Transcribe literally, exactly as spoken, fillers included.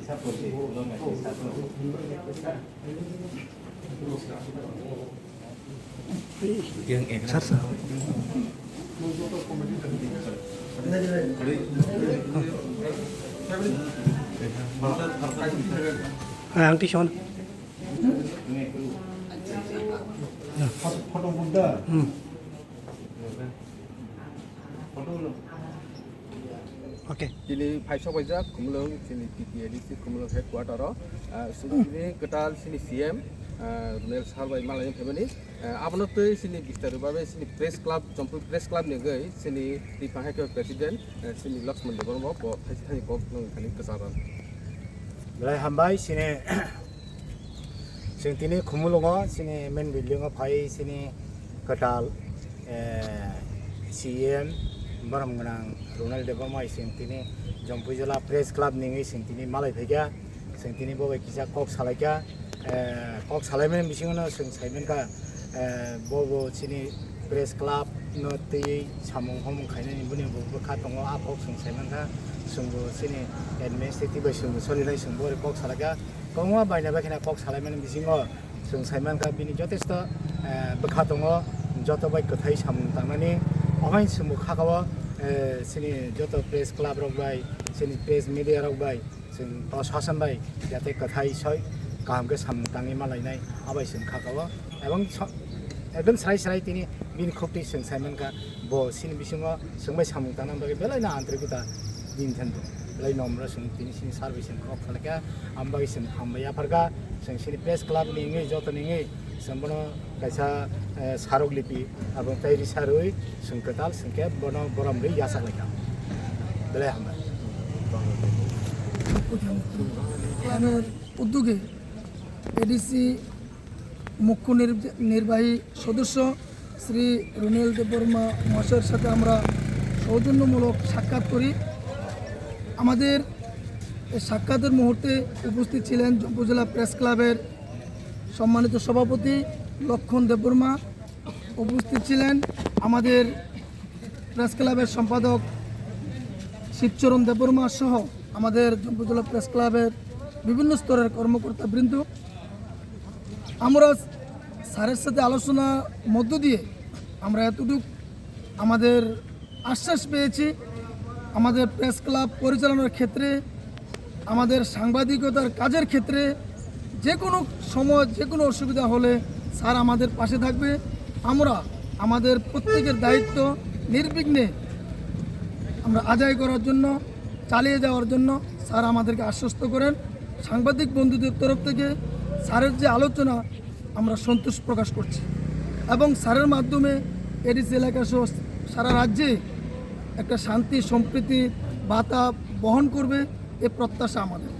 Sir, sir. Ah, ang tison. Photo Buddha. Hmm. Photo. Okay. Chini phaisok baijak Khumulwng, chini T T A D C Khumulwng headquarter o, ah, chini kwtal chini C M, ah, Runel sir bai malai phaimani, ah, abono twi chini bistaro babe chini press club, Jompui Press Club ni wngwi chini Twipang hai khe president, ah, chini Lakshman Debbarma bo thaisi thani kok nang thani kwcharo. Belai hambai chini Chwng tini Khumulwngo chini main building o phai chini kwtal, eh, C M borom gwnang Ronald Debbarma bai chwng tini Jompui Jila Press Club ni wngwi chwng tini malai phaikha. Chwng tini bo bai kisa kok salaikha. Eh, kok salaimani bisingo no chwng saimankha, eh, bo bo chini Press Club no twiwi samung homung khainani boni bo bwkha tongo, a kok chwng saimankha. Chwng bo chini administrative bai chwng bo solinai, chwng bo kok salaikha. Kwbangma baina bai kheno kok salaimani bisingo chwng saimankha bini jotesto, eh, bwkha tongo, joto bai kwthai samung tangnani. Ohain chwng bo kha-o, eh, chini joto press club rok bai, chini press media rok bai, chwng proshashan bai jate kwthai soi kaham khe samung tangwi ma lainai, abai chwng kha-o. Ebong so-, ekdom srai srai tini bini khukti chwng saimankha, bo chini bisingo chwng bai samung tangna bagwi belai no antrikota din thendo. Belai nomro chwng tini chini sir bai chwng kok salaikha, am bagwi chwng hambai yapharkha, chwng chini press club ni wngwi joto ni wngwi chwng bono kaisa, eh, sarok lipi abo tei risarwi chwng kwtal chwng khe bono borom rwi yachak laikha. Belai hambai. এর উদ্যোগে এডিসি মুখ্য নির্ব-, নির্বাহী সদস্য শ্রী রুনেল দেববর্মা মহাশয়ের সাথে আমরা সৌজন্যমূলক সাক্ষাৎ করি। আমাদের এই সাক্ষাতের মুহূর্তে উপস্থিত ছিলেন জম্পুজলা প্রেস ক্লাবের সম্মানিত সভাপতি লক্ষণ দেববর্মা, উপস্থিত ছিলেন আমাদের প্রেস ক্লাবের সম্পাদক শিবচরণ দেববর্মা সহ আমাদের জম্পুজলা প্রেস ক্লাবের বিভিন্ন স্তরের কর্মকর্তাবৃন্দ। আমরা স্যারের সাথে আলোচনা মধ্য দিয়ে আমরা এতটুক আমাদের আশ্বাস পেয়েছি, আমাদের প্রেস ক্লাব পরিচালনার ক্ষেত্রে, আমাদের সাংবাদিকতার কাজের ক্ষেত্রে যে কোনো সময়, যে কোনো অসুবিধা হলে স্যার আমাদের পাশে থাকবে। আমরা আমাদের প্রত্যেকের দায়িত্ব নির্বিঘ্নে আমরা আদায় করার জন্য, চালিয়ে যাওয়ার জন্য স্যার আমাদেরকে আশ্বস্ত করেন। সাংবাদিক বন্ধুদের তরফ থেকে স্যারের যে আলোচনা, আমরা সন্তোষ প্রকাশ করছি এবং স্যারের মাধ্যমে এডিসি এলাকা সহ সারা রাজ্যে একটা শান্তি সম্প্রীতি বার্তা বহন করবে, এ প্রত্যাশা আমাদের।